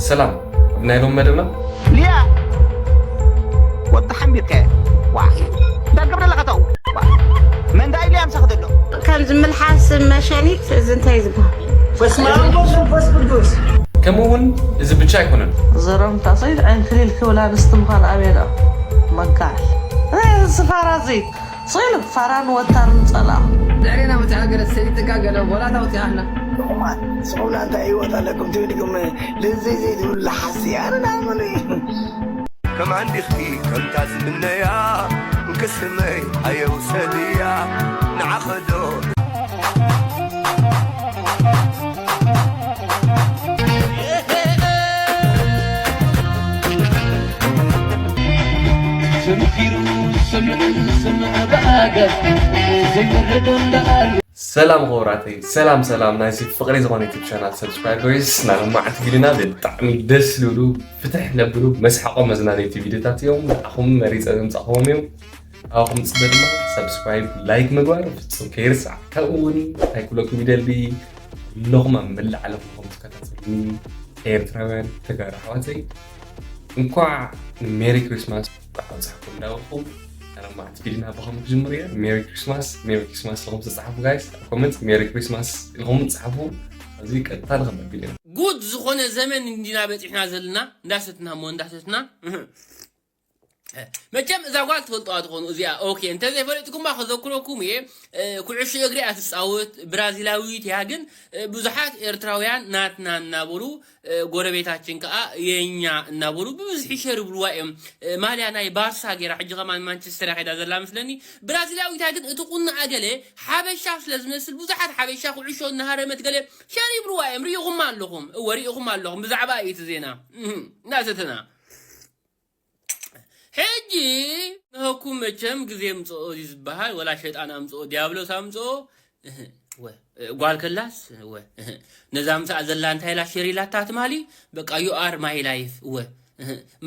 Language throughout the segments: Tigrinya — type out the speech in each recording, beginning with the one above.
ሰላም ኣብ ናይ ሎም መደብና ሊያ ወዲ ሓምቢርከ ዋ እንታይ ገብረ ኣለኻ ተው ዋ መንዳይ ሊያ ምሳኽ ዘሎ ከም ዝምልሓስ መሸኒት እዚ እንታይ ዝበሃል በስመ አብ ወወልድ ወመንፈስ ቅዱስ ከምኡ እውን እዚ ብቻ ኣይኮነን ዘረምታ ሰይድ ዓይን ክሊል ክብል ኣንስቲ ምዃን ኣበይ ደኣ መጋል እዚ ፋራ እዚ ስኢሉ ፋራን ወታርን ጸላእ ድሕሬና መጽኣ ገለ ሰይትካ ገለ ወላ ታውፅኣና ቁማር ስቑምና እንታይ ህይወት ኣለኩም ትብል ድግም ልዝይ ዘይትብሉ ሓሲ ኣነ ናመኑ እዩ ከማን ዲኺ ከምታ ዝምነያ እንክስመይ ኣየውሰድያ ንዓኸዶ ስምዒሩ ስምዒ ስምዒ ብኣገር ዘይወረዶ እንዳኣሉ ሰላም ክቡራተይ ሰላም ሰላም ናይዚ ፍቅሪ ዝኾነ ዩቱብ ቻናል ሰብስክራይበርስ ናመዓት ቪድዮና ብጣዕሚ ደስ ዝብሉ ፍትሕ ለብሉ መስሓቆ መዝናነይቲ ቪድዮታት እዮም ንዓኹም መሪፀ ዘምፃእኹዎም እዮም ኣብኹም ፅበ ድማ ሰብስክራይብ ላይክ ምግባር ፍፁም ከይርሳዕ ካብኡ እውን ኣይኩለኩም ይደሊ ኣለኹም ኣብ መላእ ዓለም ዝኾም ትከታተሉኒ ኤርትራውያን ተጋሩ ኣሕዋተይ እንኳዕ ንሜሪ ክሪስማስ እንኳዕ ኣብፅሓኩም እንዳበልኩም ኣረማዕት ቪድዮና ብኸም ክጅምር እየ ሜሪ ክሪስማስ ሜሪ ክሪስማስ ኢልኹም ተፅሓፉ ጋይስ ኣብ ኮመንት ሜሪ ክሪስማስ ኢልኹም ፀሓፉ ኣብዚ ቀጥታ ንኸመል ቪድዮና ጉድ ዝኾነ ዘመን እንዲና በፂሕና ዘለና እንዳሰትና እሞ እንዳሰትና መቸም እዛ ጓል ትፈልጠዋ ትኾኑ እዚኣ ኦኬ እንተዘይፈለጥኩማ ከዘክረኩም እየ ኩዕሾ እግሪ እያ ትፃወት ብራዚላዊት እያ ግን ብዙሓት ኤርትራውያን ናትና እናበሉ ጎረቤታችን ከዓ የኛ እናበሉ ብብዝሒ ሸር ይብልዋ እዮም ማልያ ናይ ባርሳ ገይራ ሕጂ ከማን ማንቸስተር ከይዳ ዘላ መስለኒ ብራዚላዊት እያ ግን እቲ ቁንኣ ገለ ሓበሻ ስለ ዝመስል ብዙሓት ሓበሻ ኩዕሾ እናሃረመት ገለ ሸር ይብልዋ እዮም ርኢኹም ኣለኹም እወ ርኢኹም ኣለኹም ብዛዕባ እዩ እቲ ዜና እናሰተና ሕጂ ንሀኩም መቸም ግዜ ምፅኦ እዩ ዝበሃል ወላ ሸጣን ኣምፅኦ ዲያብሎስ ኣምፅኦ ጓል ከላስ ነዛ ምሳኣ ዘላ እንታይ ኢላ ሸር ኢላታ ትማሊ በቃ you are my life እወ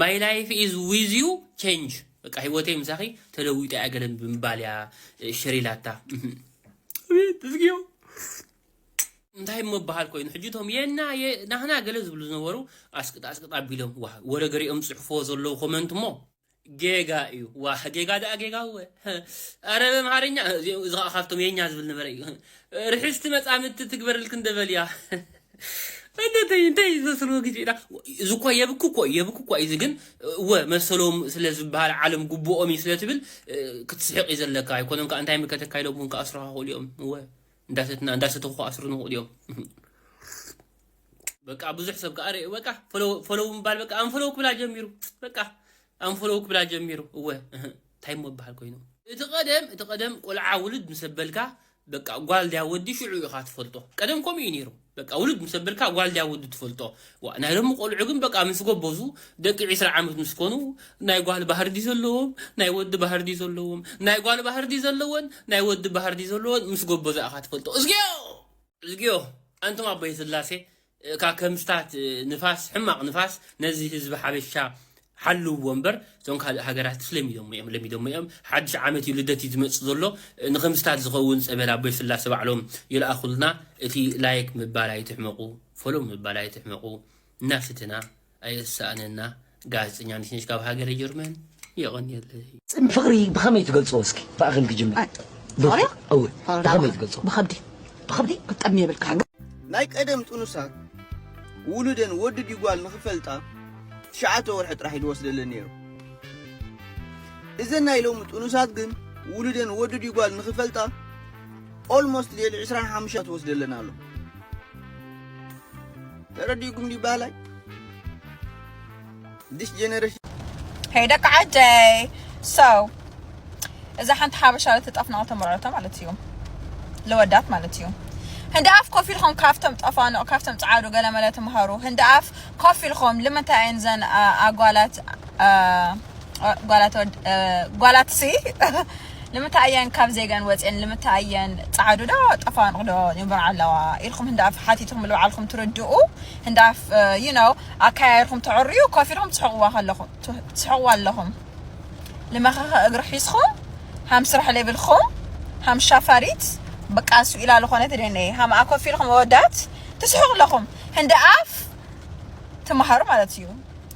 my life is with you change በቃ ህይወተይ ምሳኺ ተለዊጣ እያ ገለን ብምባል እያ ሸር ኢላታ ቤት እዝግዮ እንታይ እሞ በሃል ኮይኑ ሕጂ ቶም የና ናህና ገለ ዝብሉ ዝነበሩ ኣስቅጥ ኣስቅጥ ኣቢሎም ዋ ወረ ገሪኦም ዝፅሕፍዎ ዘለዉ ኮመንት እሞ ጌጋ እዩ ዋ ጌጋ ደኣ ጌጋ ወ ኣረ በምሃርኛ እዚ ከዓ ካብቶም የኛ ዝብል ነበረ እዩ ርሕስቲ መፃምድቲ ትግበርልክ እንደበልያ እንደተይ እንታይ ዘስልዎ ግዜ ኢና እዚ እኳ የብክ እኮ የብክ እኳ እዚ ግን እወ መሰሎም ስለ ዝበሃል ዓለም ግብኦም እዩ ስለ ትብል ክትስሕቅ እዩ ዘለካ ኣይኮነም ከዓ እንታይ ምከተካ ኢሎም እውን ክኣስሩካ ክእሉ እዮም እወ እንዳሰትና እንዳሰተኹ ክኣስሩ ንኽእሉ እዮም በቃ ብዙሕ ሰብ ከዓ ርኢ በቃ ፈለው ምባል በቃ ኣንፈለው ክብላ ጀሚሩ በቃ ኣንፈለው ክብላ ጀሚሩ እወ እንታይ እሞ በሃል ኮይኑ እቲ ቀደም እቲ ቀደም ቆልዓ ውልድ ምስ ኣበልካ በቃ ጓል ድያ ወዲ ሽዑ ኢኻ ትፈልጦ ቀደም ከምኡ እዩ ነይሩ በቃ ውልድ ምስ ኣበልካ ጓል ድያ ወዲ ትፈልጦ ዋ ናይ ሎሚ ቆልዑ ግን በቃ ምስ ጎበዙ ደቂ ዒስራ ዓመት ምስ ኮኑ ናይ ጓል ባህሪ ድዩ ዘለዎም ናይ ወዲ ባህሪ ድዩ ዘለዎም ናይ ጓል ባህሪ ድዩ ዘለወን ናይ ወዲ ባህሪ ድዩ ዘለወን ምስ ጎበዙ ኢኻ ትፈልጦ እዝግዮ እዝግዮ ኣንቱም ኣቦይ ስላሴ እካ ከምስታት ንፋስ ሕማቕ ንፋስ ነዚ ህዝቢ ሓበሻ ሓልውዎ እምበር እዞም ካልእ ሃገራት ለሚዶሞ እዮም ለሚዶሞ እዮም ሓድሽ ዓመት እዩ ልደት እዩ ዝመፅእ ዘሎ ንኸምስታት ዝኸውን ፀበል ኣቦይ ስላሴ ባዕሎም ይልኣኹልና እቲ ላይክ ምባል ኣይትሕመቑ ፎሎ ምባል ኣይትሕመቑ እናፍትና ኣየሳእነና ጋዜጠኛ ንሽነሽ ካብ ሃገረ ጀርመን የቐንየለይ ጽም ፍቕሪ ብኸመይ ትገልጾ እስኪ ብኣኽን ክጅምር ፍቕሪ እወ ፍቕሪ ብኸመይ ዳኣ- ትገልጾ ብኸብዲ ብኸብዲ ክጠሚ የብልካ ናይ ቀደም ጥኑሳት ውሉደን ወዲ ዲጓል ንኽፈልጣ ትሽዓተ ወርሒ ጥራሕ ይድወስደለን ነይሩ እዘን ናይ ሎሚ ጥኑሳት ግን ውሉደን ወዲ ዲጓል ንኽፈልጣ ኦልሞስት ልዕሊ ዕስራን ሓሙሽተ ትወስደለን ኣሎ ተረዲእኩም ድዩ ባህላይ this generation Hey ደቂ ዓደይ so እዛ ሓንቲ ሓበሻ ለተጠፍናቑ ተመርዖታ ማለት እዩ ለወዳት ማለት እዩ ህንዲ ኣፍ ኮፍ ኢልኩም ካብቶም ጠፋኖ ካብቶም ጸዓዱ ገለመለ ትምሃሩ ህንዲ ኣፍ ኮፍ ኢልኩም ልምንታይ እየን ዘን ኣጓላት ጓላት ጓላት ሲ ንምንታይ እየን ካብ ዜገን ወፅየን ንምንታይ እየን ፃዕዱ ዶ ጠፋንቕ ዶ ይንበራ ኣለዋ ኢልኩም ህንዳፍ ሓቲትኩም ልባዕልኩም ትርድኡ ህንዳፍ you know ኣካያይርኩም ተዕርዩ ኮፍ ኢልኩም ትስሕቕዋ ከለኹም ትስሕቕዋ ኣለኹም ልመኸኸ እግሪ ሒዝኩም ሃም ስራሕ ሌብልኩም ሃም ሻፋሪት በቃ እሱ ኢላ ዝኾነ ትደነ ሃም ኣኮፍ ኢልኩም ወዳት ትስሕቑ ኣለኹም ህንዲ ኣፍ ትምሃሩ ማለት እዩ።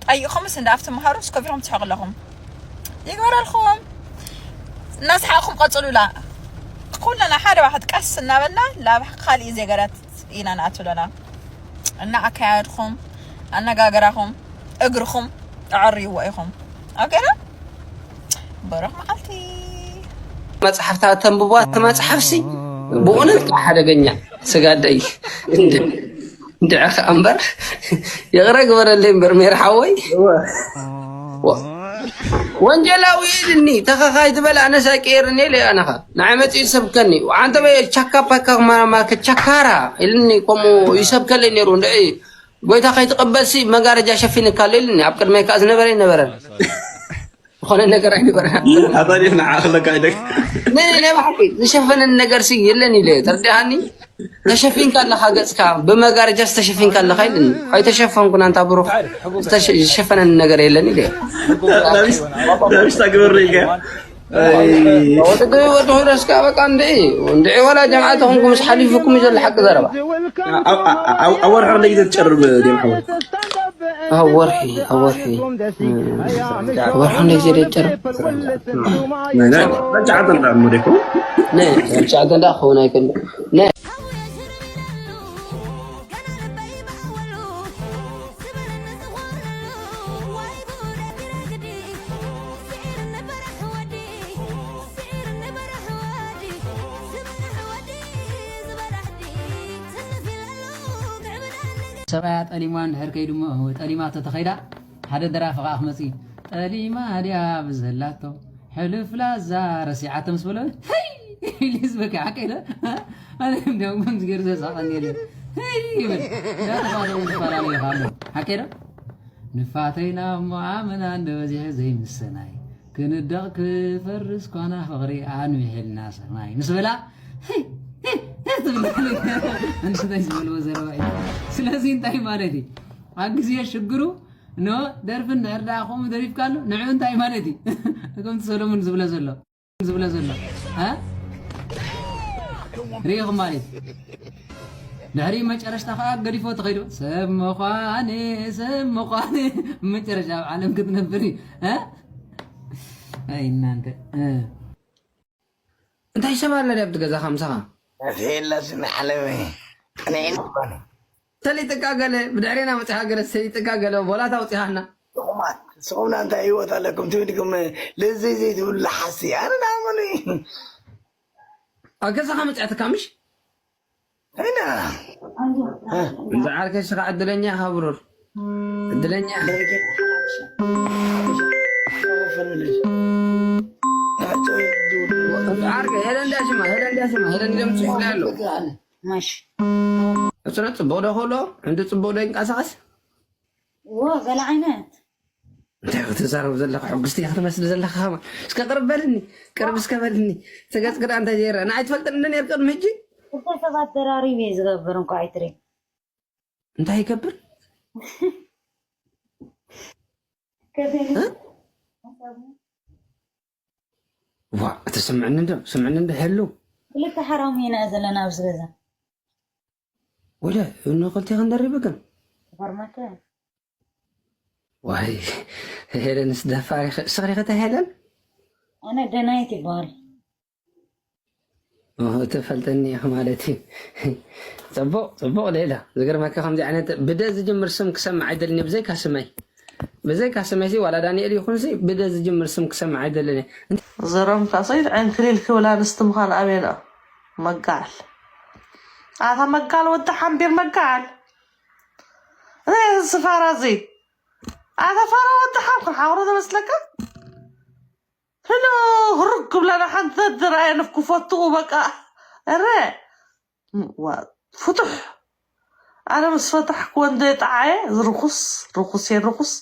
ጠይቕኹምስ እንዳ ኣብ ትምሃሩ እስከ ቢሮም ትስሕቑ ኣለኹም። ይግበረልኩም። እናስሓቕኩም ቀጽሉላ። ኩልና ሓደ ዋሕድ ቀስ እናበልና ላብ ካሊእ ዜገራት ኢና ንኣቱ ኣለና። እና ኣካያድኹም፣ ኣነጋገራኹም፣ እግርኹም ተዕርይዎ ኢኹም። ኦኬ ዶ? በረኽ መዓልቲ። መጽሓፍታ ተንብቧ፣ እቲ መጽሓፍሲ ብእውነት ሓደገኛ ስጋደይ። እንድዒ ከኣ እምበር፣ ይቕረ ግበረለይ እምበር፣ ሜር ሓወይ። ወ-፣ ወንጀላዊ ኢልኒ፣ ተኸኻይ ትበል፣ ኣነስ ኣይቀየርን እየ ኢለ፣ ኣነኻ ንዓይ መጺኡ ይሰብከኒ። ኣንተ በይ ቻካ ፓካ ማማ ከቻካራ ኢልኒ፣ ከምኡ ይሰብከለይ ነይሩ። እንድዒ ጎይታ ከይትቕበልሲ መጋረጃ ሸፊንካ ኣሎ ኢልኒ። ኣብ ቅድመይ ከኣ ዝነበረ ኣይነበረን። ዝኾነ ነገር ኣይነበረን። ኣታ ድዩ ንዓኣ ክለካ ኢለክ? ነ-፣ ናይ ብሓቂ ዝሸፈነኒ ነገርሲ የለን ኢለ፣ ተረዲኣኒ? ተሸፊንካ ኣለኻ ገጽካ፣ ብመጋረጃ ዝተሸፊንካ ኣለኻ ኢልኒ። ኣይተሸፈንኩን ኣንታ ብሩኽ፣ ዝተሸ-፣ ዝሸፈነኒ ነገር የለን ኢለ። ዳቢስ፣ ዳቢስ ታግበሩ ኢልካ? ኣይ። ወዲ፣ ወዲ ኹረስካ በቃ እንድዒ፣ እንድዒ ወላ ጀምዓ ተኹንኩም ምስ ሓሊፉኩም እዩ ዘሎ ሓቂ ዘረባ። ኣብ፣ ኣብ፣ ኣብ፣ ኣብ ወርሒ ክንደይ ግዜ ትጨርር ዲም ሓወይ? ኣብ ወርሒ፣ ኣብ ወርሒ፣ ኣብ ወርሒ ክንደይ ግዜ ደጨርር? ናይ፣ ናይ፣ ናይ ጨዓተ እንዳ እሞ ደይኮ? ናይ ጨዓተ እንዳ ክኸውን ኣይክእልን። ናይ ሰብኣያ ጠሊማ እንድሕር ከይዱ እሞ፣ ጠሊማ ተተኸይዳ፣ ሓደ ደራፊ ኸዓ ክመጽእ እዩ። ጠሊማ ድያ ብዘላቶ፣ ሕሉፍ ላዛ ረሲዓቶ ምስ በሎ፣ "ህይ!" ኢሉ ዝበኪ፣ ሓቀይ ዶ? ኣነ እንዲያውም ከምዚ ገይሩ ዘሳቐኒ የለን። "ህይ!" ይብል። እንዳተባለ እውን ዝፈላለ እዩ ኣሎ። ሓቀይ ዶ? ንፋተይና እሞ ኣመና እንደ በዚሑ ዘይምሰናይ፣ ክንደቕ ክፈርስ ኳና ፍቕሪ ኣንዊሕልና ሰማይ ምስ በላ፣ "ህይ! ህይ! ህይ!" ትብል። እንስታይ ዝበልዎ ዘረባ እዩ። ስለዚ እንታይ ማለት እዩ? ኣብ ግዜ ሽግሩ ኖ ደርፊ እንድሕር ደኣ ከምኡ ደሪፍካሉ፣ ንዕኡ እንታይ ማለት እዩ? ከምቲ ሰሎሙን ዝብሎ ዘሎ፣ ዝብሎ ዘሎ፣ እ? ርኢኹም ማለት እዩ። ድሕሪ መጨረሽታ ከኣ ገዲፎ ተኸይዱ፣ "ሰብ ምዃኔ፣ ሰብ ምዃኔ፣ መጨረሻ ኣብ ዓለም ክትነብር እዩ፣ እ?" ኣይ እናንተ፣ እ። እንታይ ሰብ ኣለ ድያ ኣብቲ ገዛኻ ምሳኻ? ኣፌላ ስሚ ዓለመ፣ ቅንዒ ንኾነ። ሰሊጥካ ገለ፣ ብድሕሬና መጺኻ ገለ፣ ሰሊጥካ ገለ፣ ቦላታ ኣውጺኻና። ጥቑማት፣ ንስኹምና እንታይ ህይወት ኣለኩም? ትብልኩም፣ ልዝይ ዘይትብሉ ለሓሲ። ኣነ ዳመሉ። ኣብ ገዛኻ መጺኣትካ ምሽ? ኣይና። እ? እንተ ዓርከይ፣ ንስኻ ዕድለኛ ኢኻ ብሩር። ዕድለኛ ኢኻ። ዓርከይ፣ ሄለን እንዳ ሽማ፣ ሄለን እንዳ ሽማ፣ ሄለን እንዳ ምጽሑፍ ኣሎ። ማሽ። እጽረ ጽቡቕ ዶ ከሎ? እንዲ ጽቡቕ ዶ ይንቀሳቐስ? ዎ፣ ገለ ዓይነት። እንታይ ክትዛረብ ዘለኻ? ሕጉስቲ ኢኻ ክትመስል ዘለኻ ከማን። እስከ ቅርብ በልኒ፣ ቅርብ እስከ በልኒ። እቲ ገጽ ክዳን እንተ ዘይረአ። ንዓይ ትፈልጥኒ እንደ ነይር ቅድሚ ሕጂ? ክልተ ሰባት ደራሪቡ እየ ዝገብር እንኳ ኣይትርኢ። እንታይ ይገብር? ከመይ እ? ዋ፣ እቲ ስምዕኒ እንዶ፣ ስምዕኒ እንዶ፣ ሄሉ። ክልተ ሓራሙ ኢና ዘለና ኣብዚ ገዛ። ወደ፣ እኖ ክልቴ ክንደርብ ግን? ሱፐርማርኬት። ዋይ፣ ሄለንስ ደፋር ኢኺ። እስኺ ሪኺ እታ ሄለን? ኣነ ደናይት ይበሃል። ኦ፣ እትፈልጠኒ ኢኺ ማለት እዩ። ጽቡቕ፣ ጽቡቕ ሌላ። ዝገርመካ ከምዚ ዓይነት ብደ ዝጅምር ስም ክሰምዕ ኣይደልን እየ፣ ብዘይካ ስመይ። ብዘይካ ስመይሲ ዋላ ዳንኤል ይኹንሲ ብደ ዝጅምር ስም ክሰምዕ ኣይደልን እየ። ዘረምካ ሰይድ ዕንክሊል ክብል ኣንስቲ ምዃን ኣበይ ነኣ? መጋል። ኣታ መጋል ወዲ ሓምቢር መጋል። እንታይ እዚ ፋራ እዚ? ኣታ ፋራ ወዲ ሓም ክንሓብሮ ዘመስለካ? ህሎ ህሩግ ክብለና ሓንቲ ተድር ኣየንፍ ክፈትኡ በቃ። እረ። ዋ፣ ፍቱሕ። ኣነ ምስ ፈታሕኩ ወንደ ጣዓየ ዝርኹስ፣ ርኹስ እየ ርኹስ።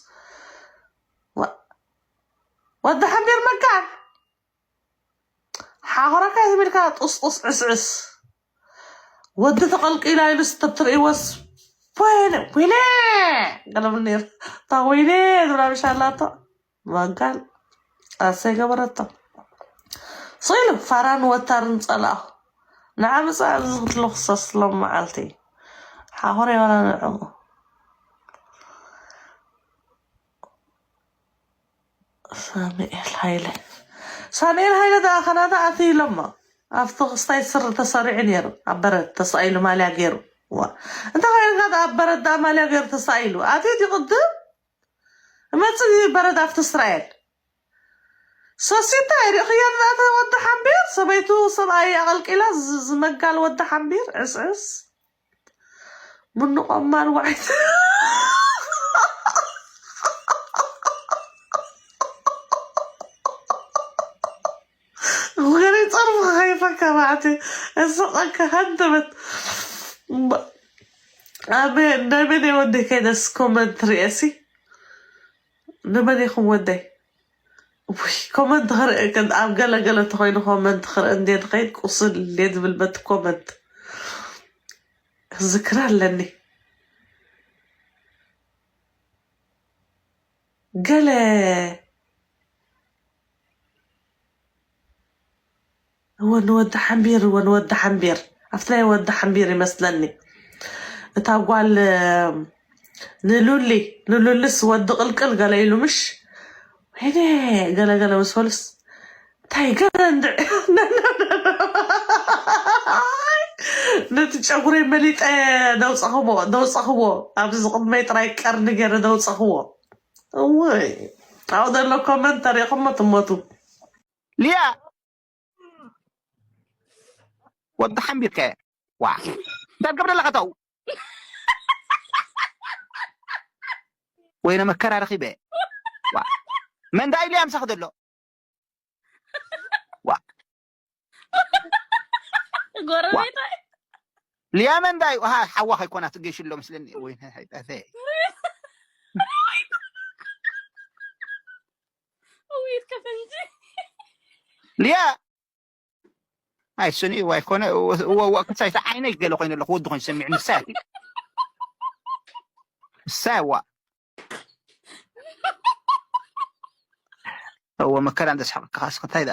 ዋ፣ ወዲ ሓምቢር መጋል። ሓኾራካ ዝብልካ ጡስጡስ ዕስዕስ። ወዲ ተቐልቂላ ኢሉ ስተትርእይወስ፣ ወይነ፣ ወይነ! ገለ ምን ነይሩ። እታ ወይነ ዝብላ ምሽ ኣላቶ። መጋል ኣሰይ ገበረቶ። ስኢሉ ፋራን ወታርን ጸላእኹ። ንዓመጻ ኣብዚ ክትልኽሰስ ሎም መዓልቲ። ሓኾረ ዋላ ንዕኡ። ሳሙኤል ሃይለ ሳሙኤል ሃይለ ደኣ ካናዳ ኣትዩ ኢሎሞ ኣብቲ ክስታይ ስሪ ተሰሪዑ ነይሩ ኣብ በረድ ተሳኢሉ ማልያ ገይሩ ዋ እንታይ ኮይንካ ደኣ ኣብ በረድ ደኣ ማልያ ገይሩ ተሳኢሉ ኣትዩ ድዩ ቅድም እመፅእ ድዩ በረድ ኣብቲ እስራኤል ሶሲታ ሪእኽዮ ንዛተ ወዲ ሓምቢር ሰበይቱ ሰብኣይ ኣቐልቂላ ዝመጋል ወዲ ሓምቢር ዕስዕስ ምንቆማል ዋዒት ወገነይ ጸርፊ ከይፈካ ማዕቲ እስቐካ ሃንደበት ኣበ ናይ መን ወደይ ከይደስ ኮመንት ርእሲ ንመን ኢኹም ወደይ ውይ ኮመንት ክርኢ ግን ኣብ ገለ ገለ ተኮይኑ ኮመንት ክርኢ እንዴ ትኸይድ ቁስል እንዴ ዝብል በቲ ኮመንት ዝክር ኣለኒ ገለ እወ ንወዲ ሓምቢር እወ ንወዲ ሓምቢር ኣብቲ ናይ ወዲ ሓምቢር ይመስለኒ እታ ጓል ንሉሊ ንሉልስ ወዲ ቅልቅል ገለ ኢሉ ምሽ ወይኔ ገለገለ ምስ በሉስ እንታይ ገለ እንድዕ ነቲ ጨጉረይ መሊጠ ደውፀኽዎ ደውፀኽዎ ኣብዚ ዝቕድመይ ጥራይ ቀርኒ ገይረ ደውፀኽዎ እወይ ኣብኡ ዘሎ ኮመንት ተሪእኹሞ ትሞቱ ሊያ ወዲ ሓምቢርከ ዋ እንታይ ትገብር ኣለካ ተው ወይነ መከራ ረኺበ ዋ መን ዳይ ሊያ ምሳኽ ዘሎ ዋ ጎረቤታይ ሊያ መን ዳይ ሃ ሓዋ ከይኮና ትገሽሎ ምስለኒ ወይ ሃይጣተ ውይት ከፈንጂ ሊያ ኣይ ስኒ ዋይ ኮነ ወ ክሳይ ዓይነይ ገለ ኮይኑ ኣለኹ ወዲ ኮይኑ ሰሚዕ ንሳት ሳዋ እወ መከራ እንተስሓቕካ ካስ እንታይ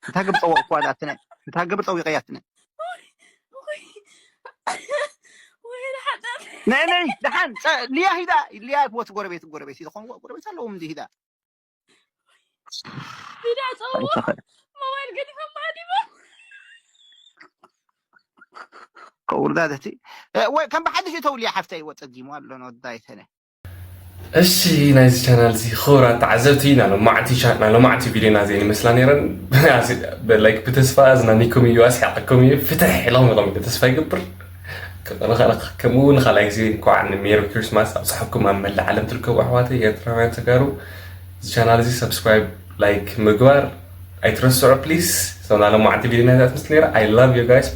እንታይ ግብፀዎ እኳ ዳትነ እንታይ ግብር ፀዊቀ ያትነ ነይ ነይ ደሓን ሊያ ሂዳ ሊያ ህይወት ጎረቤት ጎረቤት ይኾን ጎረቤት ኣለዎም እንዲ ሂዳ ሂዳ ፀዎ ሞባይል ገዲፎም ሃዲሞ ከውርዳት እቲ ወይ ከም ብሓድሽ እተውልያ ሓፍታይ ወፀጊሙ ኣሎ ንወዳይተነ እሺ ናይዚ ቻናል እዚ ክቡራት ተዓዘብቲ ናሎማዕቲ ቻ- ናሎማዕቲ ቪድዮና እዚአን ይመስላ ነይረን ላይክ ብተስፋ ኣዝናኒኩም እዩ ኣስሒቐኩም እዩ ፍትሕ ኢሎም ኢሎም ኢለ ተስፋ ይገብር ከ- ከ- ከምኡ እውን ንካልኣይ ግዜ እንኳዕ ንሜሪ ክሪስማስ ኣብፅሐኩም ኣብ መላእ ዓለም ትርከቡ ኣሕዋተይ ኤርትራውያን ተጋሩ እዚ ቻናል እዚ ሰብስክራይብ ላይክ ምግባር ኣይትረስዑ ፕሊስ ሰው ናሎማዕቲ ቪድዮና እዚኣ ትመስል ነይራ I love you guys